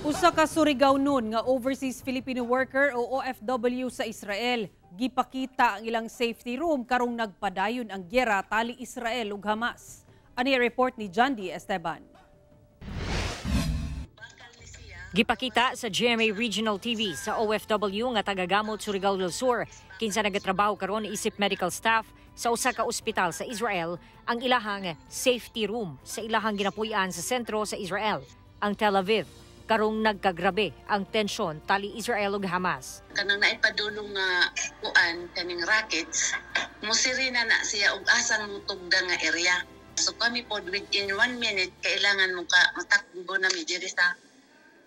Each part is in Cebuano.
Usa ka Surigao-nun nga overseas Filipino worker o OFW sa Israel gipakita ang ilang safety room karong nagpadayon ang gyera tali Israel ug Hamas. Ani report ni John D. Esteban. Gipakita sa GMA Regional TV sa OFW nga taga-Gamot, Surigao del Sur, kinsa nagatrabaho karon isip medical staff sa usa ka ospital sa Israel, ang ilahang safety room sa ilahang ginapuy-an sa sentro sa Israel, ang Tel Aviv, karong nagkagrabe ang tensyon tali Israel ug Hamas. Kanang naipadulong nga kuan, kaning rockets, musirina na siya og asang mutugda nga area. So kami pod, within one minute kailangan mo ka matakbo na mi diri sa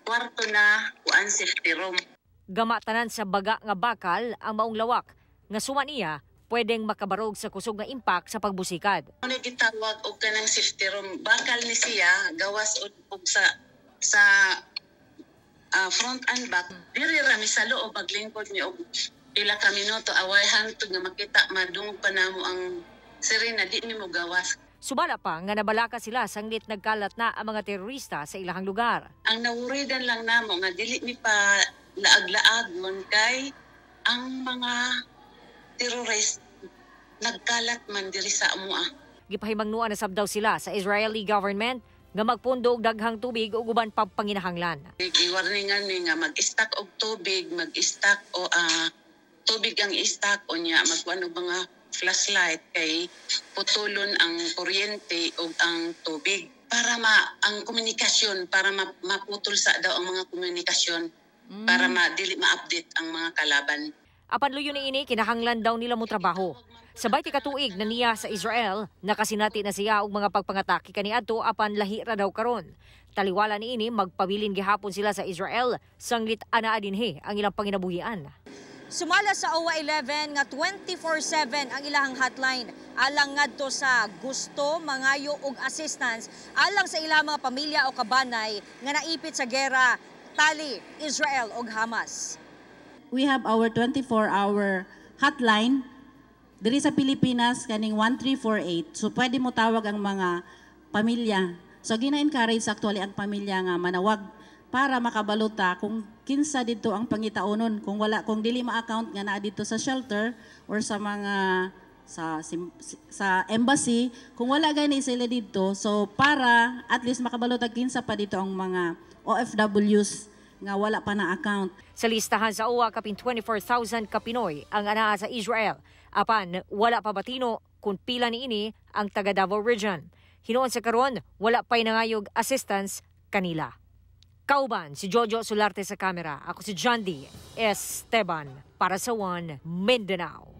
kwarto na kuan, safety room. Gama tanan sa baga nga bakal ang maong lawak nga suma niya pwedeng makabarog sa kusog nga impact sa pagbusikad. Ano gitawag og kanang safety room, bakal ni siya, gawas og sa front and back. Diri ra mi sa loob, maglingkod mi og pila ka minuto, away hantod nga makita, madungog pa namo ang sirena, di mi mo gawas. Sumala pa nga nabalaka sila sanglit nagkalat na ang mga terorista sa ilahang lugar. Ang nawuridan lang namo nga dili mi pa laag-laagon kay ang mga terrorist nagkalat man diri sa amoa. Gipahimangnuan na sab daw sila sa Israeli government nga magpundo og daghang tubig ug uban pa panginahanglan. Giwarningan mi nga mag-stock og tubig, mag-stock o tubig ang stock o nya magkuan og mga flashlight kay putulon ang kuryente ug ang tubig para ma ang komunikasyon, para maputol sa daw ang mga komunikasyon para ma dili ma-update ang mga kalaban. Apan luyo ni ini, kinahanglan daw nila mo trabaho. Sa 20 ka tuig na niya sa Israel, nakasinati na siya og mga pagpangatake kaniadto, apan lahi ra daw karon. Taliwala ni ini, magpabilin gihapon sila sa Israel sanglit anaa dinhi ang ilang panginabuhian. Sumala sa OWWA 11 nga 24/7 ang ilahang hotline alang ngadto sa gusto mangayo og assistance alang sa ilang mga pamilya o kabanay nga naipit sa gera tali Israel ug Hamas. We have our 24-hour hotline diri sa Pilipinas, kaning 1348. So pwede mo tawag ang mga pamilya. So gina-encourage actually ang pamilya nga manawag para makabalo ta kung kinsa didto ang pangitaonon kung wala, kung dili ma-account nga naa didto sa shelter or sa mga sa embassy, kung wala gani sila didto. So para at least makabalo ta kinsa pa didto ang mga OFWs nga wala pa na account. Sa listahan sa OWWA, kapin 24,000 ka Pinoy ang anaa sa Israel. Apan wala pa batino kung pila niini ang taga Davao Region. Hinuon sa karon, wala pa'y nangayog assistance kanila. Kauban si Jojo Solarte sa kamera. Ako si John D. Esteban para sa One Mindanao.